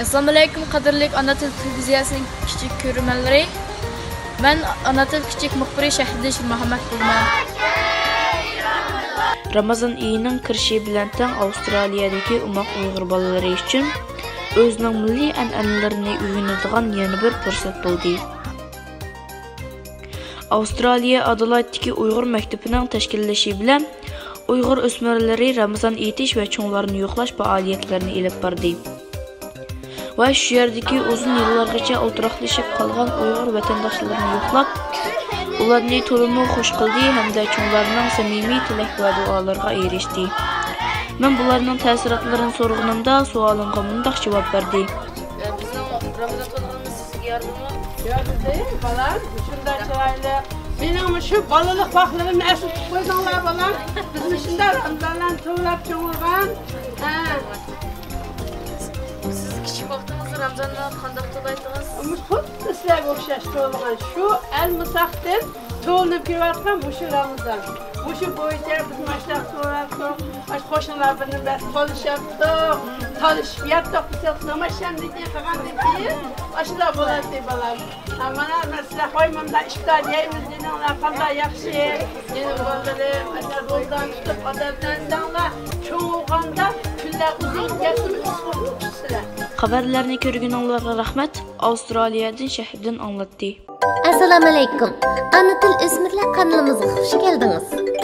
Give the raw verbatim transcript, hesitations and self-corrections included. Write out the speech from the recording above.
ئەسسالامۇئەلەيكۇم، قەدىرلىك ئانا تىل تېلېۋىزىيەسىنىڭ كىچىك كۆرۈرمەنلىرى. مەن ئانا تىل كىچىك مۇخبىرى شەھىدىن شىرمۇھەممەت بولىمەن. رامازان ئېيىنىڭ كىرىشى بىلەن تەڭ ئاۋسترالىيەدىكى ئوماق ئۇيغۇر بالىلىرى ئۈچۈن ئۆزىنىڭ مىللىي ئەنئەنىلىرىنى ئۆگىنىدىغان يەنە بىر پۇرسەت بولدى. ئاۋسترالىيە ئادېلايدتىكى ئۇيغۇر مەكتىپىنىڭ تەشكىللىشى بىلەن ئۇيغۇر ئۆسمۈرلىرى رامىزان ئېيتىش ۋە چوڭلارنى يوقلاش پائالىيەتلىرىنى ئېلىپ باردى ۋە شۇ يەردىكى ئۇزۇن يىللارغىچە ئولتۇراقلىشىپ قالغان ئۇيغۇر ۋەتەنداشلىرىنى يوقلاپ، ئۇلارنى تولىمۇ خۇش قىلدى ھەمدە چوڭلارنىڭ سەمىمىي تىلەك ۋە دۇئالىرىغا ئېرىشتى. مەن بۇلارنىڭ تەسىراتلىرىنى سورىغىنىمدا، سوئالىمغا مۇنداق جاۋاب بەردى. بىزنىڭ رامىزان تولغىنىمىز سىزگە يارىدىمۇ؟ يارىدى، بالام. شۇنداق چىرايلىق. مېنىڭ مۇشۇ بالىلىق ۋاقىتلىرىمنى ئەسلىتىپ قويدۇڭلار، بالام. بىز مۇشۇنداق رامىزانلارنى توۋلاپ چوڭىغان. ھە. سىز كىچىك ۋاقتىڭىزدا رامىزاننى قانداق توۋلايتتىڭىز؟ مۇشۇ خۇددى سىلەرگە ئوخشاش توۋلىغان. شۇ ئەلمىساقتىن توۋلىنىپ كېلىۋاتقان مۇشۇ رامىزان. مۇشۇ بويىچە بىز ماشۇنداق توۋلاپ تۇرۇپ، ماشۇ قوشنىلار بىلەن بەس قوللىشىپ، تالىشىپ ياتتۇق، بىز ناماز شەمدىكى قىلغاندىن كېيىن ئاشۇنداق بولاتتى، بالام. ھە، مانا مەسىلە، ھوي، مۇندا ئىپتار يەيمىز دېدىڭلار، قانداق ياخشى. مېنىڭ بالىلىرىم، مەسىلەن، روزا تۇتۇپ، ئادەتلەنسەڭلار، چوڭ بولغاندا كۈنلەر ئۇزۇن، يەتمىش ئۇزۇن سىلەر. خەۋەرلەرنى كۆرگىنىڭلارغا رەھمەت. ئاۋسترالىيەدىن شەھىردىن ئاڭلاتتى. ئەسسالامۇئەلەيكۇم. ئانا تىل ئۆسمۈرلەر قانىلىمىزغا خۇش كەلدىڭىز.